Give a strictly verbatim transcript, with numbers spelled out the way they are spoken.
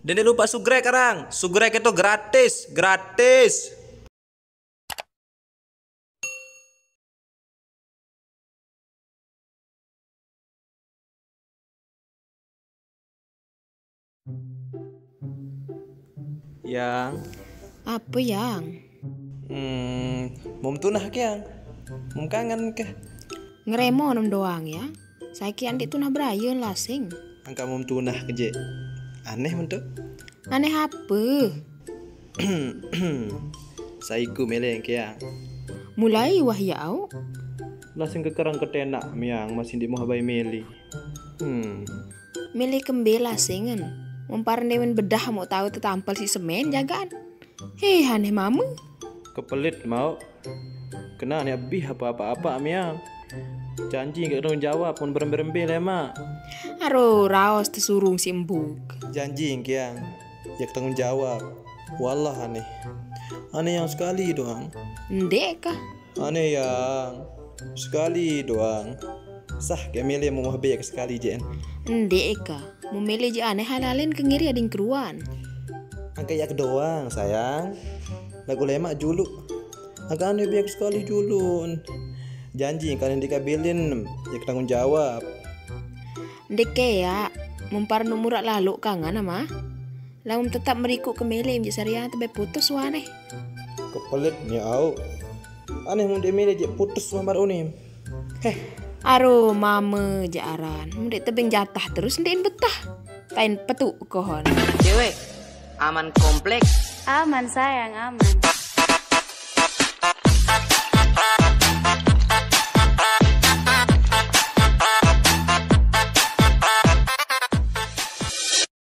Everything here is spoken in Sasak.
Dene lupa sugrek arang. Sugrek itu gratis, gratis. Yang, Apa, Yang? hmm, mum tunah ke, Yang? Mum kangen ke? Ngeremo nem doang, Yang. Saiki andik tunah berayen lasing. Angka mum tunah ke, Jek. Aneh mentu. Aneh apa? Saiku mele ke, Yang. Mulai wah ya au. Lasing kekerang ketenak, Miang, masih di muah bai mele. Hmm. Mele kembe lasingen. Mempar newen bedah mau tahu tetampel si semen jagaan. Heh, aneh mama. Kepelit mau. Kena ni abih apa-apa-apa, Miang. Janji ke tanggung jawab pun berembe-rembe lemak. Aro raos tesurung si embuk. Janji ke, Yang. Ya tanggung jawab. Wallah aneh. Aneh yang sekali doang. Ndek kah? Aneh, Yang. Sekali doang. Sah ke mele mau muah be ke sekali, Jen. Ndek kah? Mau mele je aneh halalin ke ngiri ading keruan. Angka yak doang, sayang. Lagu lemak juluk. Angka aneh be ke sekali julun. Janji angka aneh dikabilin, ya tanggung jawab. Ndek ke ya, mempar numurak laluk kangen ama. Lamun tetap meriku ke mele je sarian tebe putus waneh. Kepelit ni au. Aneh mun de mele je putus mamar unim. Heh, Aro mama je aran. Ndek tebeng jatah terus ndek betah. Tain petuk kohon. Cewek, aman kompleks. Aman sayang, aman.